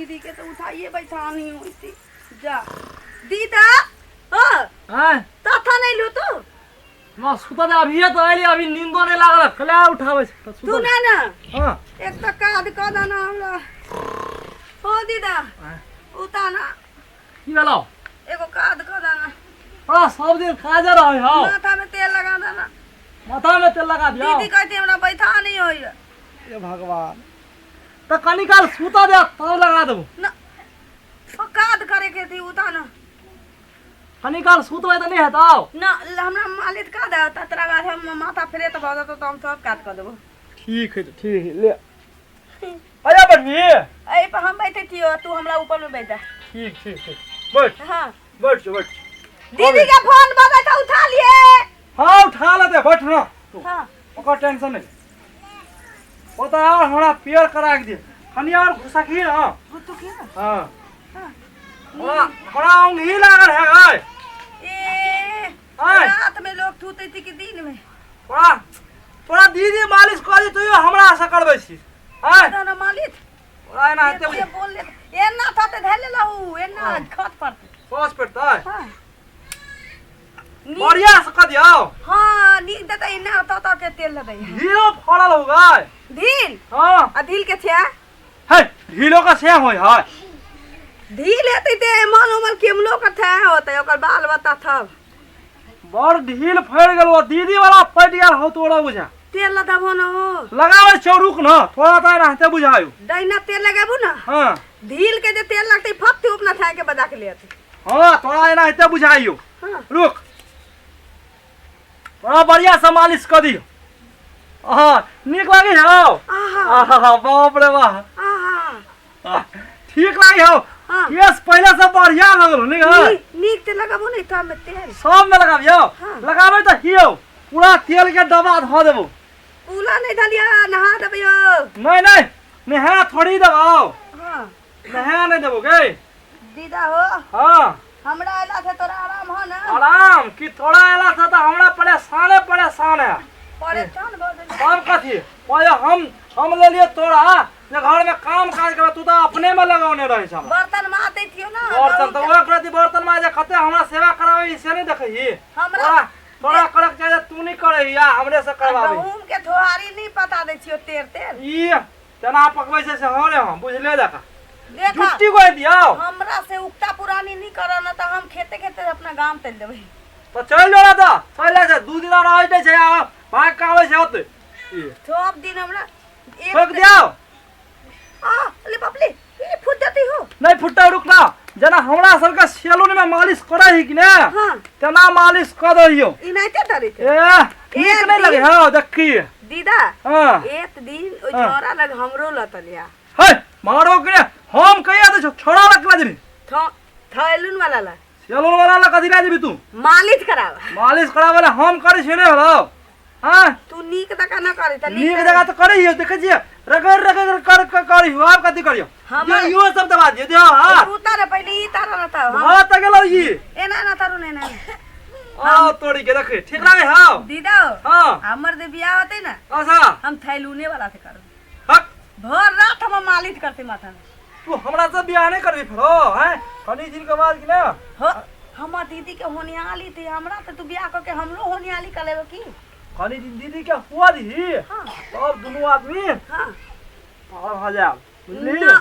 दीदी के तो उठाइए बैठा नहीं होती जा दीदा हाँ आँय तथा नहीं लू तू माँ सुता दे अभी तो अयली अभी नींदो नहीं लागल कले उठाबै छै तऽ तू सुतल ना ना हाँ एक तो काद कऽ देना हमरा हो दीदा आँय, उता ना की भेलौ एगो काद कऽ देना बड़ा सब दिन काजे रहै हौ माथा में तेल लगा देना माथा में तेल लगा दियौ दीदी कहती हमरा बैठा नहीं होइए हे भगवान तऽ कनी काल सुता दे तब लगा देबो ना ओ काद करे के थी उता ना कनी काल सुतबै तऽ नहि हेतौ ना हमरा मालिक का दे ततरा बाद हम माथा फिरे तऽ भऽ जेतौ तऽ हम सब काज कऽ देबो ठीक है ठीक है ले आजा बैठबी एहि पर हम बैठे छियो तू हमरा ऊपर में बैठ जा ठीक ठीक ठीक बैठ हाँ बैठ जो बैठ दीदी के फोन बजे तो उठा लिए हाँ उठा लेते बैठ ना तू हाँ ओकर टेंशन नहीं ओ तऽ और हमरा पेड़ करा के दे कनी और घुसकी ना वो तो क्या हाँ हाँ हमरा हमरा औंधी लागल है गाय ए आय। रात में लोग थूते थी कि दिन में तोरा तोरा दीदी मालिश कर दी तैयो हमरा से करबै छी आय तो ना मालिक तोरा एना हेतै ये बोल ले एना था ते धैले लहू एना खत पर सोच पड़तै हाँ नीक बढ़िया से कह दियौ हाँ नीक देतै एना तो तो के तेल लगै ढीलो फड़ल हो गाय ढील हाँ आ ढील के छे है ढीलो का से होय है ढील हेतै ते मन उमल केमलो के थे होतै ओकर बाल बता थब बड़ ढील फड़ गेल वो दीदी वाला फट गेल हो तोरा बुझा तेल लगाबो न हो लगाबै छौ रुक न थोड़ा तो रहते बुझायो दहिना तेल लगाबू ना हाँ ढील के जे तेल लगतै फट अपना थाय के बजा के ले अतै हाँ तोरा एना हेते बुझाइयो हाँ रुक तोरा बढ़िया से मालिश कर दियो हाँ नीक लागे हौ आहा आहा बाप रे वाह आहा ठीक लागे हौ हाँ। केस पहले से बढ़िया भऽ गेलो नीक है नीक नीक तेल लगाबू ने तब में तेल सब में लगाबियो हाँ। लगाबै तऽ हियो पूरा तेल के डब्बा धऽ देबो पूला नहीं धलिया नहा देबै यौ नहीं नहीं नहा थोड़ी देबो हाँ नहा नहीं देबो गे दीदा हो हाँ हमरा अयला से तोरा आराम हो ना आराम कि तोरा अयला से तऽ हमरा परेशाने परेशान है परेशान भऽ गेली तब कथी पहिले हम लेलियै तोरा जे घर में काम काज कर तू तऽ अपने में लगौने रहै छ हमरा बर्तन माजै छियौ ना बर्तन तऽ ओकरा प्रति बर्तन माजे कते हमरा सेवा कराबै से नहि देखै ही हमरा तोरा तोरा करक चाही तू नहि करै या हमरे से करवाबै गहूम के थोहारी नहीं पता दै छियौ तेर तेर ई तेना पकबै छै से हँ रे हँ बुझले देखा देखा जुट्टी गोइ दियौ हमरा से उक्ता पुरानी नहीं कर न तऽ हम खेते खेते अपना गाम चलि देबै तऽ चलि जो ने तऽ चलि जाइ छै दू दिना रहै नहि छै आ भाग के आबै छै ओतै ई सब दिन हमरा एक ठोक दियौ आ ले बाप ले ई फूट जाती हो नहि फुटतौ रुक ना जेना हमरा सबके सैलून में मालिश करै ही कि ने हाँ तेना मालिश कऽ दैयौ ई नाइते धरे छै ए नीक नहि लगे हँ देखी दीदा हँ एक दिन ओइ हाँ। छोरा लग हमरो लतलिया है मारो के हम कहिया दै छौ छोड़ा लग केना जेबही थैलून वाला ला सैलून वाला लग कथी लए जेबही तू मालिश करावा मालिश कराबै लए हम करै छियै नहि होलौ हाँ तू नीक जकाँ न करे त नीक जगह तऽ करै हियौ देखै छियै रगड़ रगड़ कर कर करै हियौ आब कथी करियौ हमर- यो इहो सब दबा दियौ दियौ हाथ तू तारे पहिले ई तारा न त हम हाथ तऽ गेलौ ई एना न तारू ने ना आ तोड़ी के देखै ठीक लागै हौ दीदा हाँ हमर जे बियाह होते ना अच्छा हम थैलूने वाला से करब हक भर रात हम मालिश करते माथा में तू हमरा से बियाह नहीं करबी फेरो हैं कनी दिन के बाद कि ना हो हमर दीदी के होनियाली थी हमरा से तू बियाह करके हमरो होनियाली कर लेबे की कनी दिन दीदी के हुआ दीही हाँ तब दुनू आदमी हाँ पार भऽ जायब बुझली ना।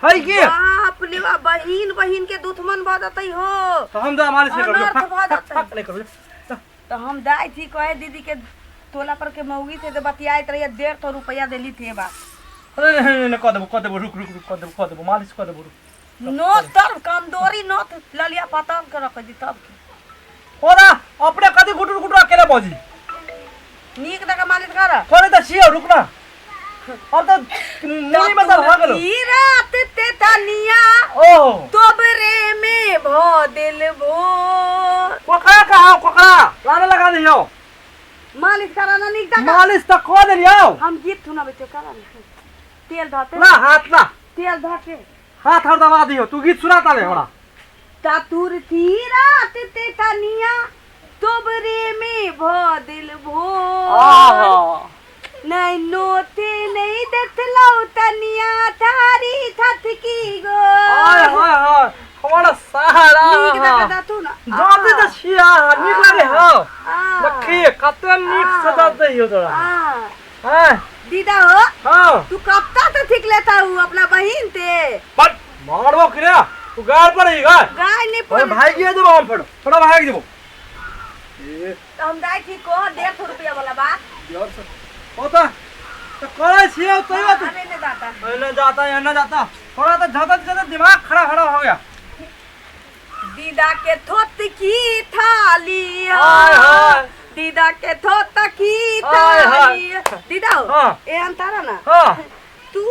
है की बाप रे बाप बहिन बहिन के दुश्मन भऽ जतै हो तो हम तो मालिश नहीं करबी अनर्थ भऽ फक जतै फक नहीं करबी तो हम जाइ थी कहे दीदी के टोला पर के मौगी थे तो बतियाइत रहिए 150 रुपया देली थे बाप अरे नहीं नहीं नहीं कह देबो कह देबो रुक रुक रुक कह देबो कह देबो मालिश कह देबो रुक नो तर कमजोरी नो ललिया पतंग के रख दी तब के ओरा अपने कथी गुटुर गुटुर अकेले बजी नीक दका मालिश कर करे तऽ छियौ रुक ना अब तऽ मुड़ी में तऽ भऽ गेलो ई रात ते तनिया ओ तोबरे में भो दिल भोर कोकरा कहाँ कोकरा लाने लगा दियौ मालिश करा ना नीक दका मालिश तऽ कऽ देलियौ हम गीत सुनाबै छियौ करा ना तेल धते ला हाथ ला तेल धके हाथ हर दबा दियौ तू गीत सुना ताले हमरा तातुर थी रात ते तनिया तोबरे में भो दिल भोर आहा नहीं नोते नहीं देखलो तनिया थारी थथ की गो। हाय हाय हाय, हमर सारा नीक दऽ के तू ना। जाते तऽ छिया, नीक लागे हौ। देखी कते नीक से दऽ दै हो तोरा। हैं? दीदा हो। हाँ। तू कब तक ठीक लेता हूँ अपना बहिन ते? बट मारबो कि रे, तू गाड़ पर ही गाड़। गाय नहीं अरे पड़े। भागी जेबो हम, फेरो फेरो भागि जेबो। ए तो हम दाई ठीक को 150 रुपया वाला बात। 150 होता तो करै छियै तैयो तू। हमें नहीं जाता। एने जाता एने जाता, थोड़ा तो ज्यादा से ज्यादा दिमाग खड़ा खड़ा हो गया। दीदा के थोत की थाली हो। हाय हाय। दीदा के थोत की हाय हाय। थाली। दीदा हो। हाँ। एहन तारा ना। हाँ। तू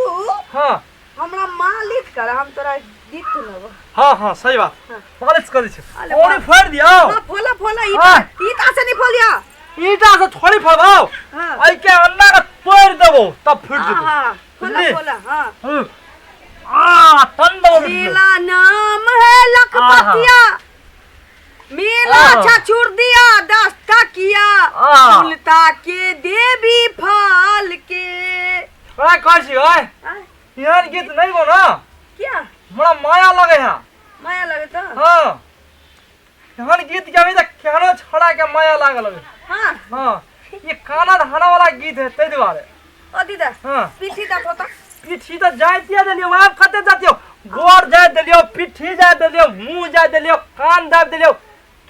हाँ। हमरा मालिक कर, हम तोरा गीत सुनबो। हाँ हाँ, सही बात। हाँ। मालिश कर दै छी। अरे और बाप। फोड़ दियो। हाँ, फोला फोला ईटा। हाँ। ईटा से नहीं फोलिया। ईटा से थोड़ी फोड़बाओ। हाँ। ऐ के अंडा के तोड़ देबो तब फूट जेतौ। हाँ, फोला। बुझली? फोला, हाँ। हम्म। आ तन देबो। मेरा नाम है लखपतिया, मेला आहा। छुड़ दिया 10 तकिया, आहा। फूलता के देवी फाल के। ओकरा कहै छी ओए, आय, एहन गीत नहीं गो ना। क्या? हमरा माया लगे है। माया लगे तो? हाँ, एहन गीत के अभी तक केहनो छोड़ा के माया लागल है। हाँ। हाँ, ये काना धाना वाला गीत है ताहि दुआरे। ओ दीदा। हाँ। पीठी दा तो। पीठी तो जाइते देलियो, आब कते जातियो? गोर जाय देलियो, पीठी जाय देलियो, मुंह जाय देलियो, कान दाबि देलियो,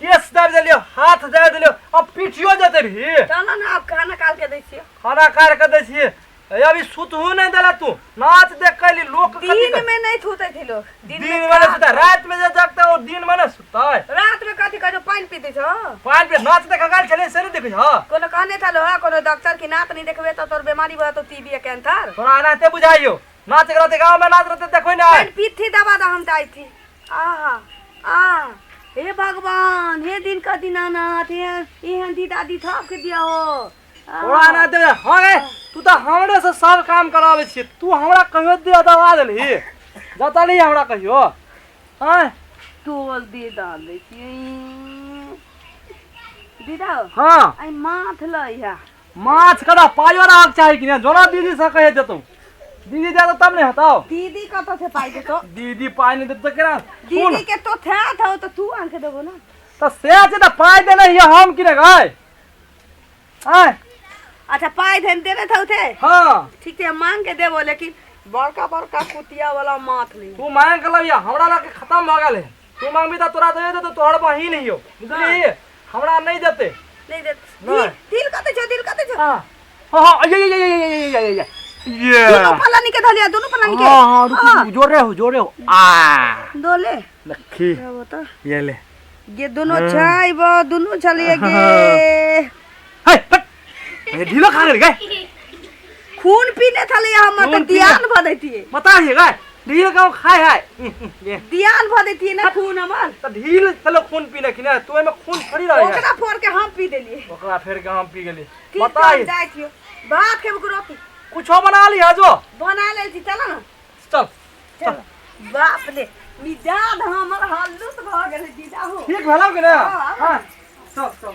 केस दाबि देलियो, हाथ जाय देलियो, अब पीठियो जेते भी। चलो ना, अब खाना काल के दै छियो। खाना काट के दै छियै। ए, अभी सुतहु नहीं देला तू, नाच देख के अयली, लोक कथी दिन कहै? में नहीं थूते थी लोग। दिन दिन में में नहीं का- सुतै, रात में जे जगतै ओ दिन में नहीं सुतै। रात में कथी कहै, पानि पीते छो? पानि पे नाच देख गेल छलै से नहीं देखै छौ? कोनो कहने था लो, हाँ, कोनो डॉक्टर की नाक नहीं देखबे तो तोर बीमारी भऽ तो टीबी कैंसर। तोरा एनाहिते बुझाइयो, नाच रहते गाँव में, नाच रहते देखबै नहीं। पानि पीथी दवा दा हम दाई थी। आहा आ हे भगवान, हे दिन का दीनानाथ, हे एहन दीदा दी थाप के दिया हो। तोरा एनाहिते हाँ गे, तू तऽ हमरे से सब काम कराबै छियै, तू हमरा कहियो दिया दवा देलही? जतलही हमरा कहियो? आँय? तोल दे डाल दै छियै दीदा। हाँ। आई माथ लइहा। माछ कदा पाइयो रहक चाही कि नहि? जोना दीदी से कहे देतौ, दीदी दे तब नहि हेतौ। दीदी कतऽ से पाइ देतौ? दीदी पाइ नहि देतौ केना? सुन। दीदी के तो थे था तो तू आन के देबो ना। तऽ से छै तऽ पाइ देने हियै हम कि नहि गै? आँय? अच्छा, पाइ धन देने था उठे? हाँ। ठीक है, मांग के देबो, लेकिन बड़का बड़का कुतिया वाला माथ नहीं। तू मांग के लबिया, हमरा लग के खत्म भऽ गेल है। तू मांगबी तऽ तोरा दे देतौ, तोहर बहिन हियो, बुझलिही? हमरा नहि देतै। नहीं दे। नहीं। दिल कते छो, दिल कते छो? हाँ हाँ हाँ, ये ये ये ये ये ये ये ये दोनों फलानी के धलिया, दोनों फलानी के। हाँ हाँ, रुक। हाँ। रुक, जोरे हो, जोरे हो, आ दोले लखी। क्या बता? ये ले। ये दोनों चाय बा, दोनों चलिए गे। हे हट, ये ढीलो खा गेल गए। खून पीने थले हम खून तो पीने। दियान भ देतिए। बता ही गए, ढील गाँव खाए है ये। दियान भ देतिए ना खून हमर। तो ढील चलो खून पीने की ना, तू एमे खून थोड़ी रहे है। ओकरा फोड़ के हम पी देलिए। ओकरा फेर के हम पी गेली। ठीक। बता तो जाय छियो, भात खेबो कि रोटी? कुछो बना ली जो। बना लेल छी, चल ना। चल। चल। बाप रे, मिजाज हमर हल्लुक भ गेलै दीदा हो। ठीक भेलौ कि ना? हाँ। हाँ, चल चल।